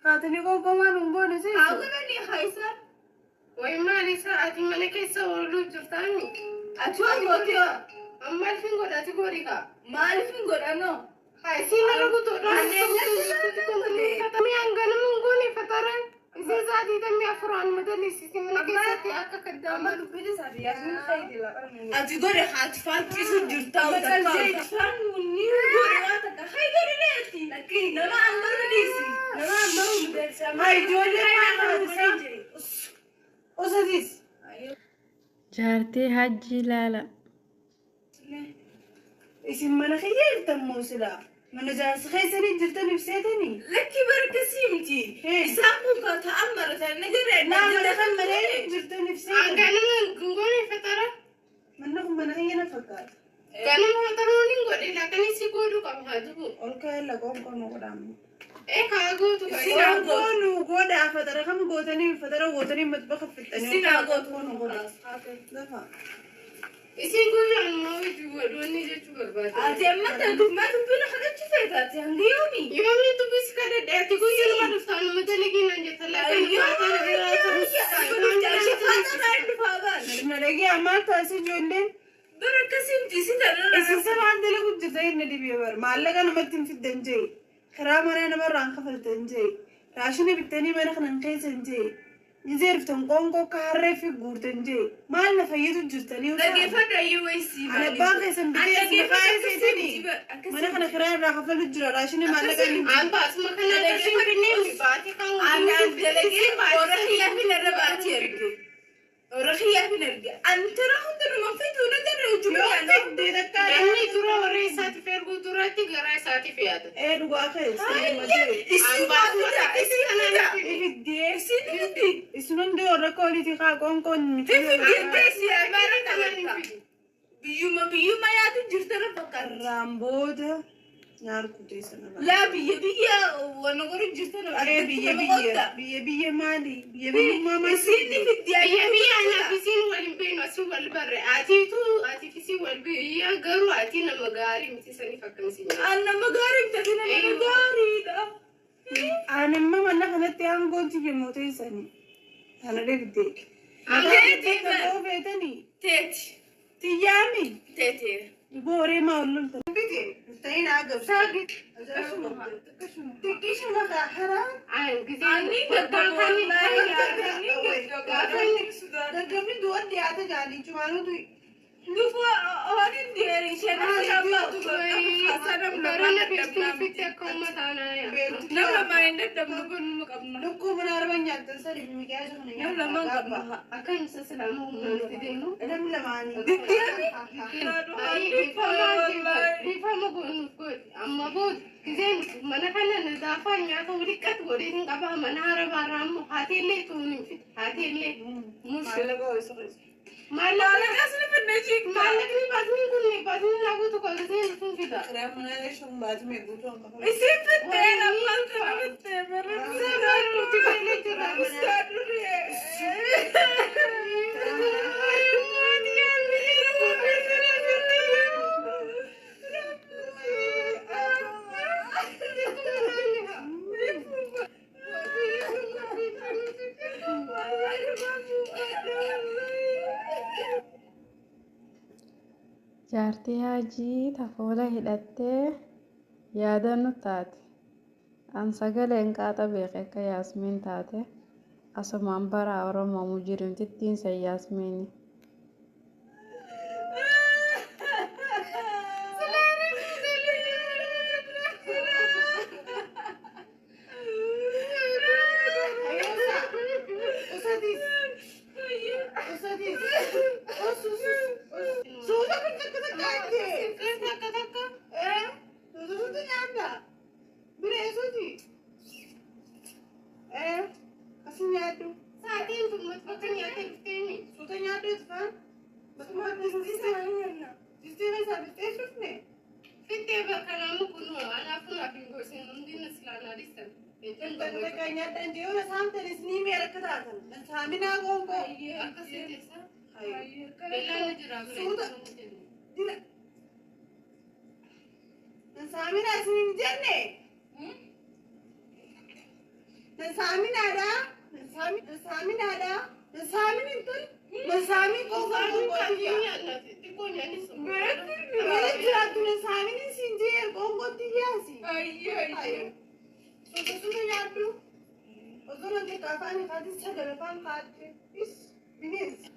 Kaatanii qoqqoomaan hin goone seetu. Haa godhanii haa isaan. Way maali isaa ati mana keessa ooluu jirtaani? Ati waan gootee Amma alfin godha ati godhi kaa. maaliif hin godhanoo? Haa isiin irra guutuudha. Hanganama hin goone fatara. Isin sa'aatii tamii afuraan madalisiisi mana keessatti akka kaddaama. Ati godhe haati faalchisu jirta. Ni godhe waan takka. Hai godhe leeti. Nama ammaru dhiisi. Nama ammaru mudeessa. Haa ijoollee maal ta'u Usatis. Jaartii hajji ilaala. Isin mana kiyya jirtan moo silaa? Mana jaarsa keessanii jirtan ibseetanii? Lakki barkasii miti. Isaan kun kan ta'an maratan na garee. Naa mana kan malee jirtan ibseetanii? Hanganama hin goone fatara. Manni kun mana kiyya na fakkaata. Ganama fataruun hin godhe lakkanii si godhu qaba haa jibu. Ol ka'ee laqa ol nu godhamu. Ee haa gootu kaa. Isin Qoonqoo nu godhaa fatara kam gootanii fatara gootanii matbaqa fixxanii. Isin haa gootu. nu godhaa. Lafa. Isin guyyaan immoo hojii godhu jechuu barbaada. Ati amma dubbii dubbiin kadhachi feeta ati hanga yoomi? Yoomni dubbis kadhadhe ati guyyuma dhuftaan uummata ligiinaan jetta lakkanii Na dhagee ammaa taasise ijoolleen. Bara akkasii miti si tanarra. Isin sabaan dalagu jirta inni dhibee bar maallaqa namatti hin fiddan jee karaa manaa namarraan kafaltan jee raashina bittanii mana kanan keessan jee Nizeerftan qoonqoo akka harree fi guurtan jee maal na fayyadu jirtanii Dhaggeeffadhu ayyuu wayisii. Ana abbaan keessan bitee isin faaya seetanii mana kana kiraa irraa kafalu jira raashina maallaqa hin An baasuma kana qarshii finnee baatii kan Anaan dalagee warra xiyyaa fi narra baatii erge. Warra xiyyaa fi erge. Antara hundinuma fituu na garee hojii Yoo fiddee takkaa Namni dura warra isaatiif erguu duratti garaa isaatiif yaada. Ee dhugaa keessa. Isin baafita. Isin fida. Fiddee Isin fidi. isin hundi warra koolitii kaa qoonqoon miti. Fifi si amaara qabatta. Biyyuma biyyuma yaadu jirta na fakkaata. Irraan booda nyaarku teessa nama. Laa biyya biyya wanna godhu jirta na Ee biyya biyya biyya biyya maali? Biyya biyyummaa maali? Isin fiddi Biyya biyya anaaf isiin wal hin beeknu asii wal barre atiitu atiif isiin wal biyya garuu ati nama gaarii miti saniif akkam isin jedha. An nama gaarii miti nama gaariidha. Ani amma mana kanatti aangoon tiyya mooteessanii. Kana dhibde. Teeti. Feetanii. Teeti. Tiyyaami. Teeti. Booree maa ol lolta. Bite. Ta'in agabsa. Xiqqishuma haraa. Ani gaggabu. Gaggabni du'a dhiyaata jaanii cumaanuu Lufa horin deeri isheen Barana beektuu ofitti akka uummata aanaa yaa. Nama lamaan hin dadhabnu kun nu qabna. Lukkuu mana arba nyaattan sadi miqaa jiru. Nama lamaan qabna. Akka ibsa silaama humnaan itti deemu. Namni lamaanii. Dhiifama goonuuf godhi. Amma booda giseen mana kana nadaafaa nyaata waliqqatu godhee hin qabaa mana harabaarraa immoo haatiillee tuun hin fide haatiillee Maallaqa ho'isu keessa. Maallaqas ni finne jiikta. Maallaqni baasni kun baasni naguutu kan giseen sun fida. Mana shan baatime guutuu hanga fayyadu. Isin fittee lammaan kana fittee Jaartii Haajii tafoola hidhattee yaadannu taate. An sagaleen qaaxa beeke akka Yaasmiin taate. Asumaan bara Oromoo mujrimtittiin san Yaasmiini. Suuta kun takka takka itti. Takka takka. Suuta suuta nyaata. Bineensoti. Asi nyaadhu. Saatiin tun bakka nyaata dhufteemi. Suuta nyaadhu isfaan. Bakka distii keessaa biftee sufne. Fittee bakka nama kun anaaf naaf hin gosin hundi na silaanaa dhiisan. Takka takka nyaadhan jee yoo saamtanis ni mi'a rakka taatan. Saaminaa qoonqoo. Akkasii keessa. Beelaan jira Suuta. Dira. Saaminaa isin hin jenne. Nasaaminaadha. Nasaaminaadha. Nasaamin intal. Nasaamin qofa qonkotiyya. Mana jiraattu nasaamin siin jee qonkotiyyaasi. Ayyee. Suuta suuta nyaadhu. Osoo nan xiqqaa afaan kaati sagal afaan kaatti. Is bineensi.